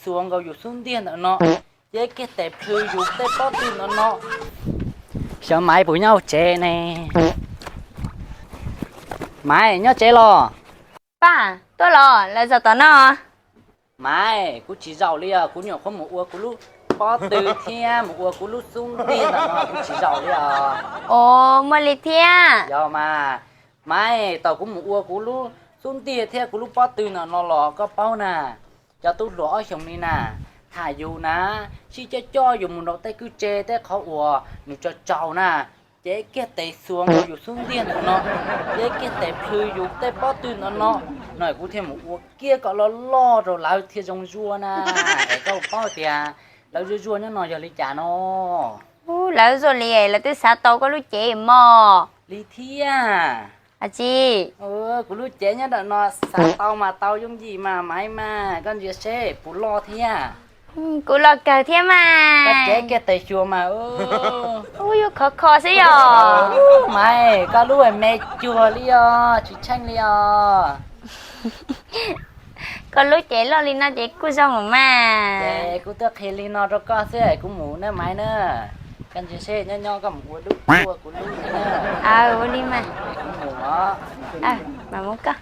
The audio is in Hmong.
xuas nkaus yus xub ntiag ntawm no, ces kiag tes plhws yus tej pob tw ntawm no. Xyov Maiv puas nyob hauv tsev ne? Maiv nyob tsev los? Paj, tuaj los, lawv zaum tom no. Maiv, kuv tsis zaum li os, kuv nyuam qhuav mus ua kuv lub pob tw thiab mus ua kuv lub xub ntiag ntawm no, kuv tsis zaum li os. Os, muaj li thiab. Yog mas, Maiv, tau kuv mus ua kuv lub xub ntiag thiab kuv lub pob tw ntawm no los koj paub na, cov tub hluas ob xyoos li na, tham yus na, sib coj coj yus mus rau tej kwj tse tej qhov uas nws tsaus tsaus na, ces kiag tes xuas nkaus yus xub ntiag ntawm no, ces kiag tes plhws yus tej pob tw ntawm no, no kuv thiaj mus ua kiag kom loj loj rau lawv thiaj zoo zuag na. Es koj paub tias lawv zuag zuag nyob no yog li cas no? Ub, lawv zuag li, lawv twb xav tau koj lub cev mog. Li thiab. Tsis, kuv lub cev nyob ntawm no, xav tau mas tau yooj yim mas Maiv mas, koj ntsia seb puas loj thiab. Kuv loj kawg thiab mas. Koj cev kiag tes xyuas mas. Ub, yuav khov kho xwb yog. Maiv, koj lub me cuag li os, tsis tsheej li os. Koj lub cev loj li no ces kuj zoo mas. Ces kuv twb qhia li no rau koj xwb, kuv mus na Maiv na. Koj ntsia seb nyob nyob koj mus ua dub ua kuv lub na. Aw, ua li mas. Kuv mus os. Aw, mam mus koj.